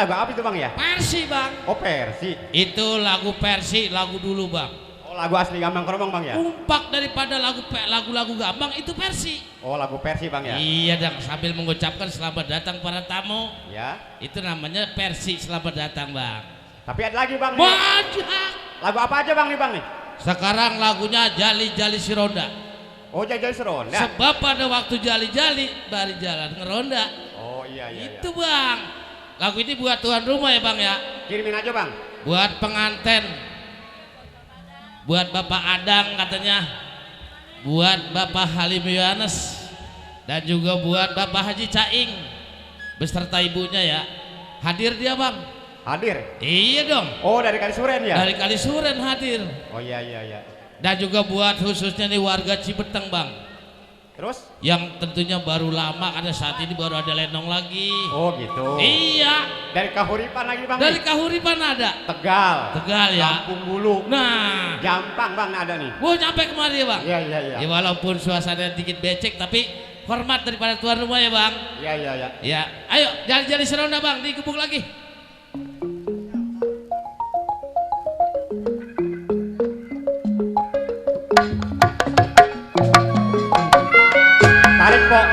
lagu apa itu bang ya? Persi bang. Oh Persi. Itu lagu Persi, lagu dulu bang. Oh lagu asli Gambang Kromong bang ya? Umpak daripada lagu-lagu Gambang itu Persi. Oh lagu Persi bang ya? Iya dong, sambil mengucapkan selamat datang para tamu. Ya. Itu namanya Persi, selamat datang bang. Tapi ada lagi bang. Banyak. Lagu apa aja bang nih bang nih? Sekarang lagunya Jali-Jali si Ronda. Oh Jali Seronda. Sebab pada waktu jali-jali bari jalan ngeronda. Oh iya iya. Itu bang. Lagu ini buat tuan rumah ya bang ya. Kirimin aja bang. Buat penganten. Buat Bapak Adang katanya. Buat Bapak Halim Yohanes. Dan juga buat Bapak Haji Caing. Beserta ibunya ya. Hadir dia bang. Hadir? Iya dong. Oh dari Kalisuren ya? Dari Kalisuren hadir. Oh iya iya iya. Dan juga buat khususnya nih warga Cibeteng bang. Terus? Yang tentunya baru lama karena saat ini baru ada lenong lagi. Oh gitu. Iya. Dari Kahuripan lagi bang? Dari Kahuripan ada. Tegal. Tegal ya. Kampung Bulu. Nah. Jampang bang ada nih. Wah nyampe kemari ya bang. Iya iya iya. Ya walaupun suasana dikit becek tapi hormat daripada tuan rumah ya bang. Iya iya iya. Ya. Ayo jali-jali seronda bang, digebuk lagi. Tarik kok.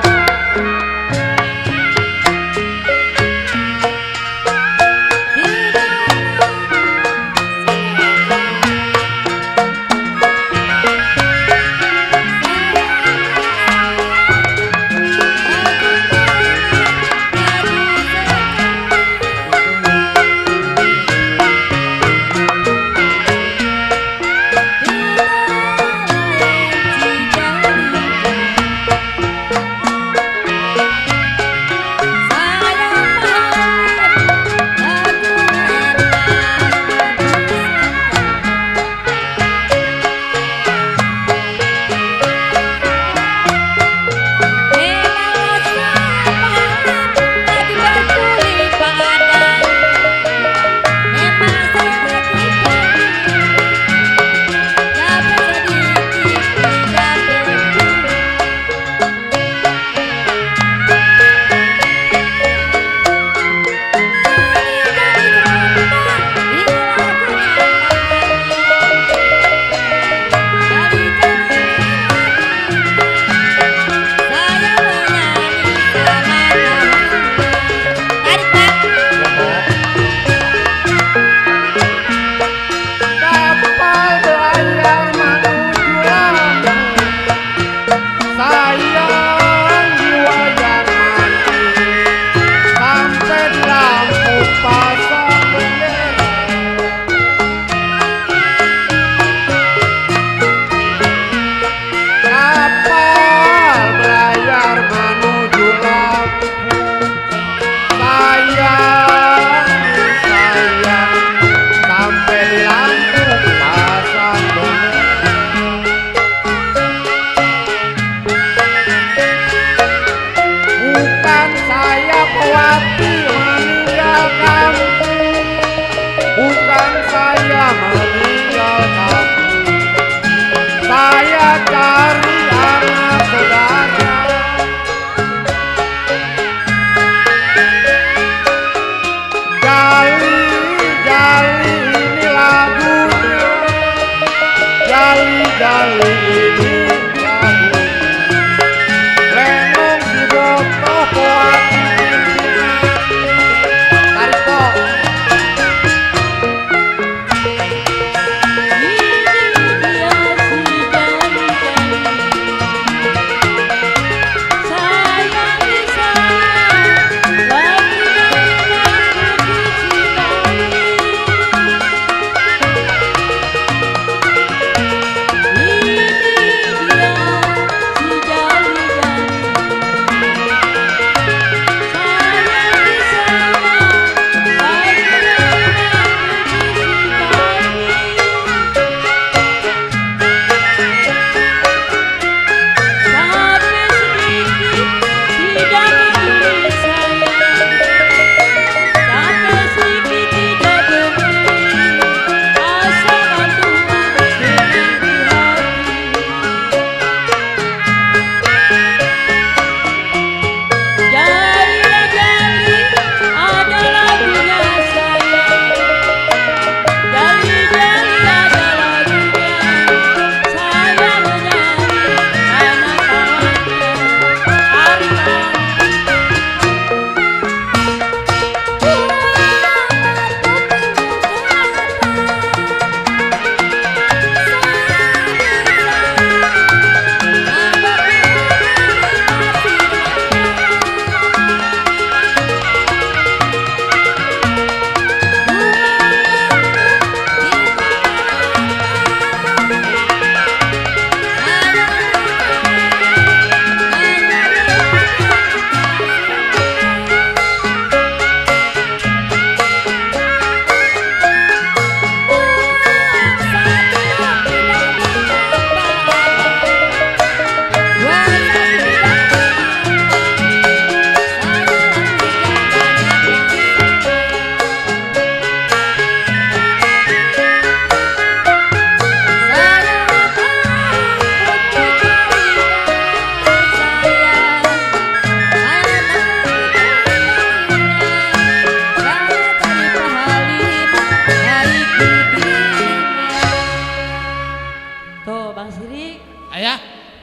Sirik. Ayah,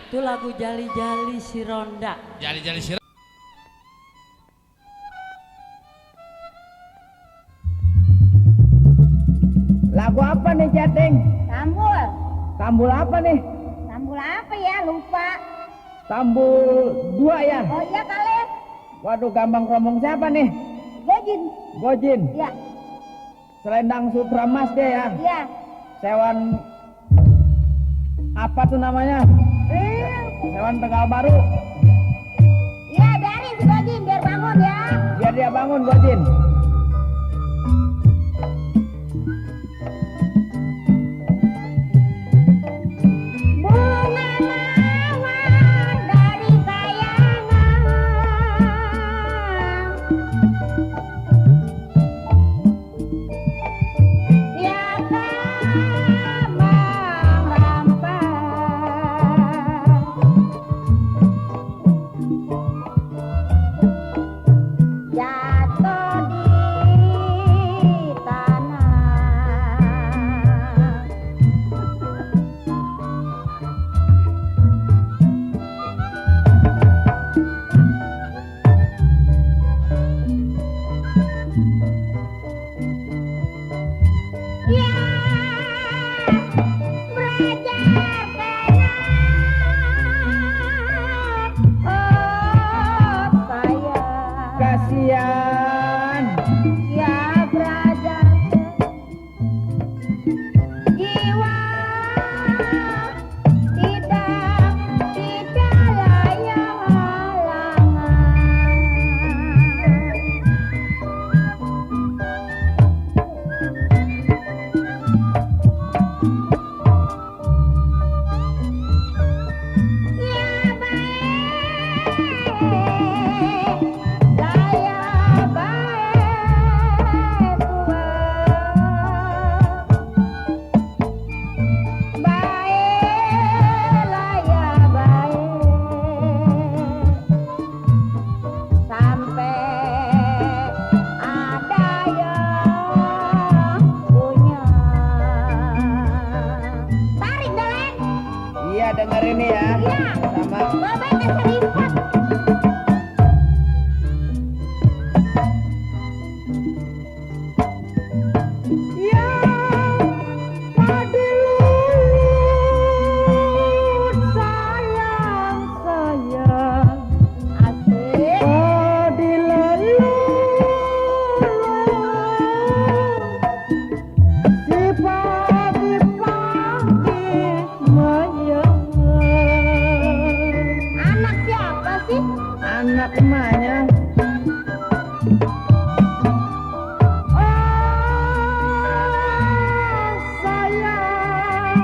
Itu lagu Jali-Jali si Ronda. jali-jali sirah. Lagu apa nih Chatting? Sambul. Sambul apa nih? Sambul apa ya? Lupa. Sambul 2 ya? Oh iya kali. Waduh, Gambang Kromong siapa nih? Gojin. Gojin. Iya. Selendang Sutra Mas dia ya? Iya. Sewan apa tuh namanya? Sewan Tegal Baru. Iya, biarin si Gojin biar bangun ya. Biar dia bangun Gojin. Bunga mawar dari kayangan. Ya kembang rampai jatuh di tanah. Ya belajar tenang, oh sayang. Kasihan. Ya belajar jiwa tidak layak halangan. Ya baik, layak baik Tuhan. Baik, layak baik sampai ada yang punya. Tarik Delen. Iya, denger ini ya. Iya. Sama Bapak keserimpet. Yang padilut sayang sayang asik padilut si pagi-pagi menyengeng. Anak siapa sih? anak emaknya. Sayang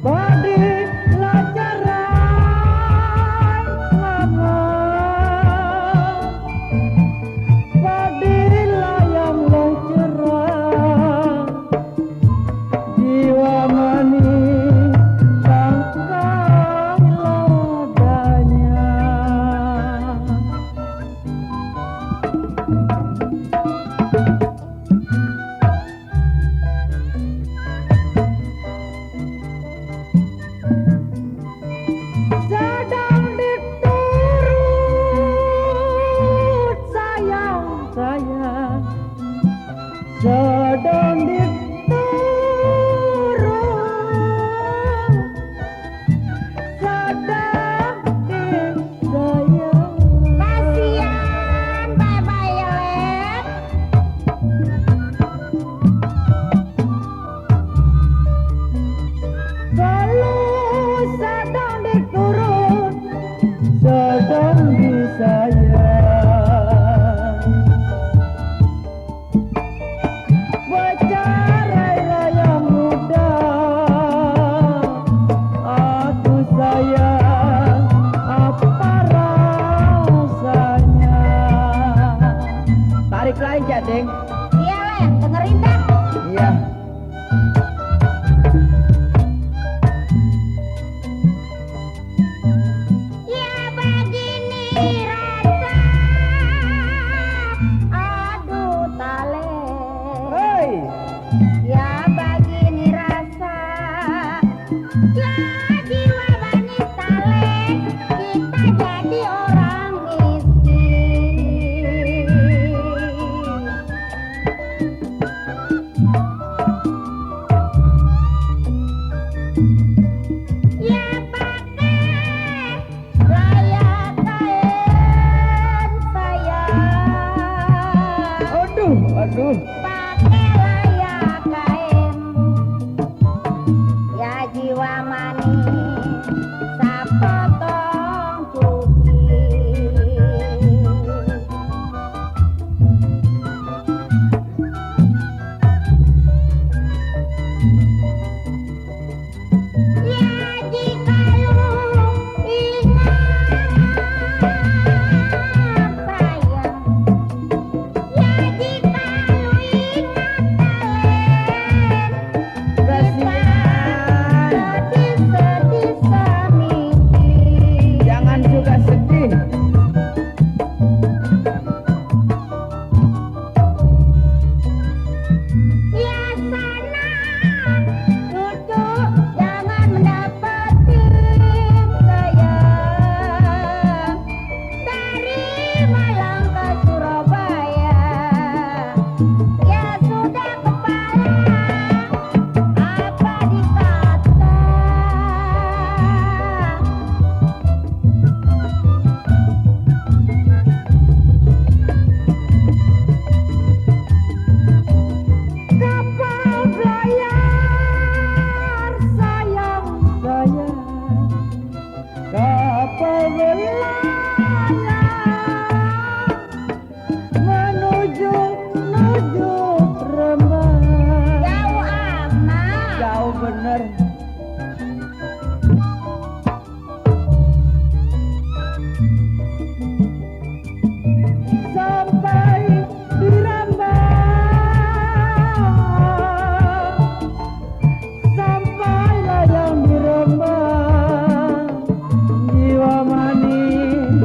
body lacaran lamang body layang lacaran jiwa manis tangkai ladanya. Ya jiwa manis talent, kita jadi orang miskin. Ya pakai layak kain sayang, Aduh, aduh. pakai layak kain. Ya jiwa manis sapotong cuci. Ya jika lu ingat sayang, ya jika lu ingat talent, Kasihan. sedih-sedih seminggu. Jangan suka sedih. Ya sana cucu jangan mendapatin sayang dari Malang ke Surabaya. Ya sudah kepala apa dikata. Kapal belayar sayang sayang, Kapal belayar menuju Rembang. jauh amat. Jauh bener. Sampai di Rembang, Sampailah yang di Rembang. Jiwa manis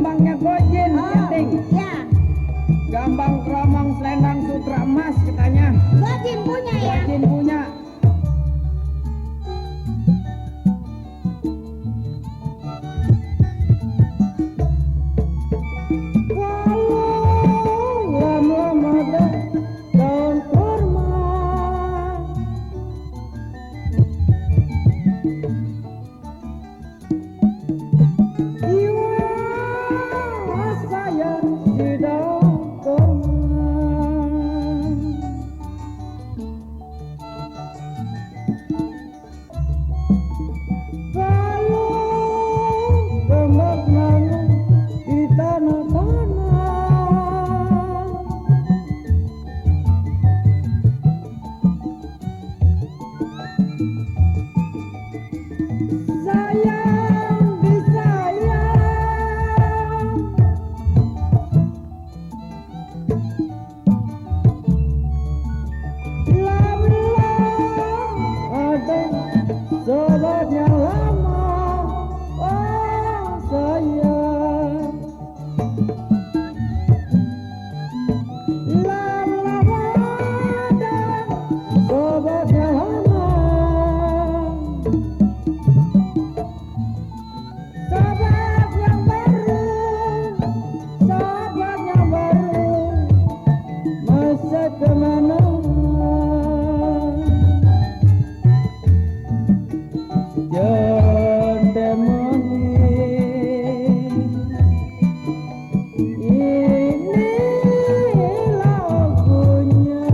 Gambangnya Gojin, penting. Ya, Gambang keromong selendang sutra emas katanya. Gojin punya ya. Gojin punya. Lama-lama daun kurma. Jiwa saya di daun kurma. Kalau kembang nanam di tanah-tanah. Sayang disayang, lama ada sobatnya lama. Oh sayang, lama ada sobatnya lama. Sahabat yang baru, sahabat yang baru, masa kemana? Jendemoni, ini lagunya.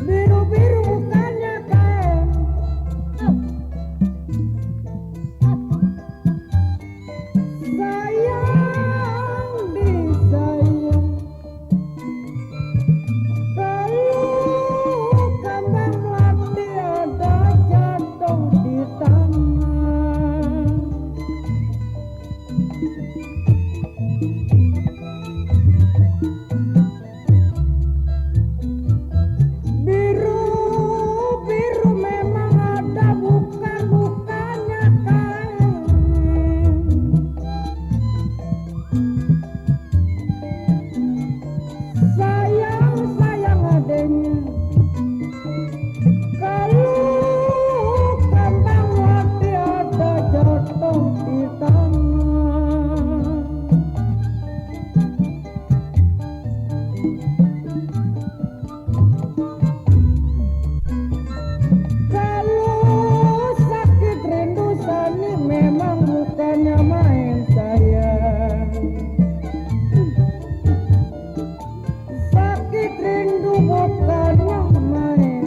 Biru-biru bukannya kain, sayang disayang. Kalau kembang melati ada jatuh di tanah. Biru-biru memang ada bukan-bukannya kain. Sayang-sayang adanya, kalau kembang melati ada jatuh di tanah. Kalau sakit rindu sani memang bukannya main sayang. Sakit rindu bukannya main.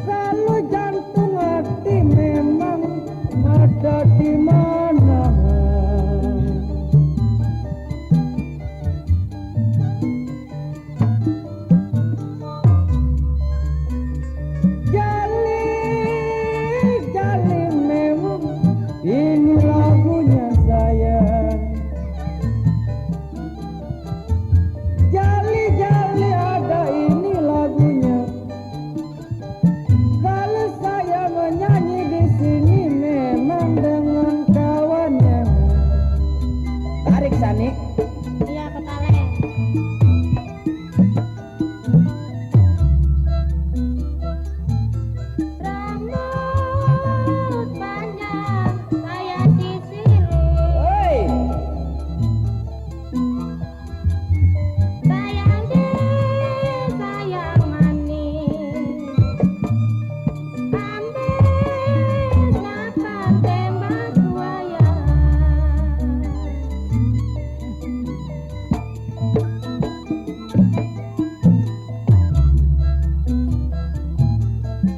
Kalau jantung hati memang ada di mana. Jali-jali memang ini lagunya sayang. Jali-jali ada ini lagunya. Kalau saya menyanyi di sini memang dengan kawannya. Tarik Sani. Iya petale. Rambut panjang saya sisirin, Oi, sayang deh sayang manis. Ambil napan tembak buaya.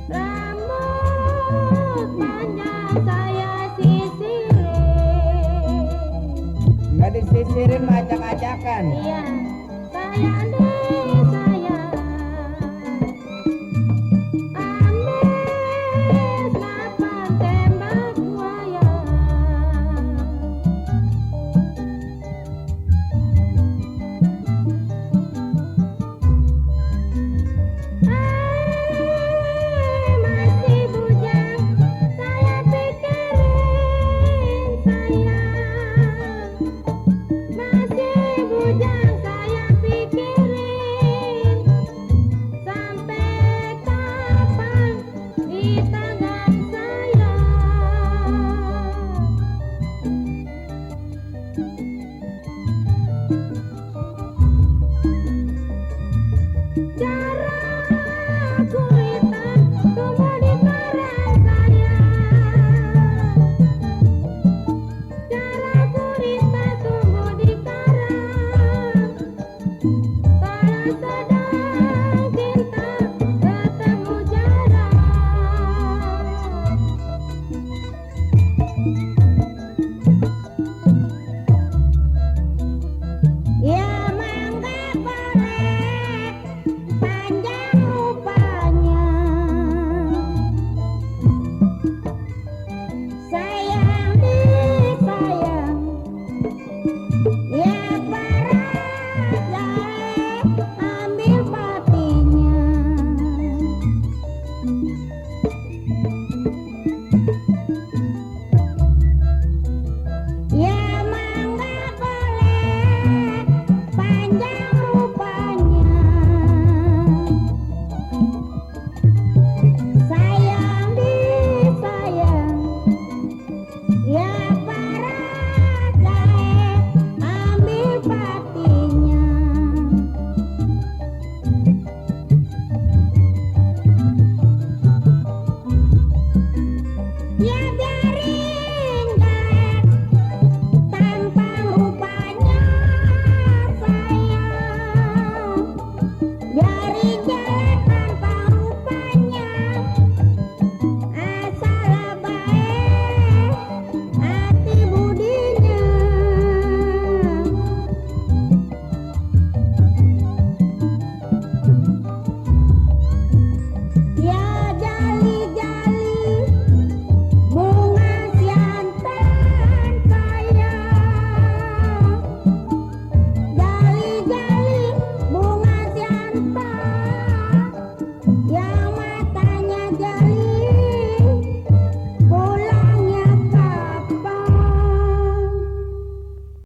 Rambut panjang saya sisirin. nggak disisirin macak-acakan. Iya, sayang deh sayang. Ambil kita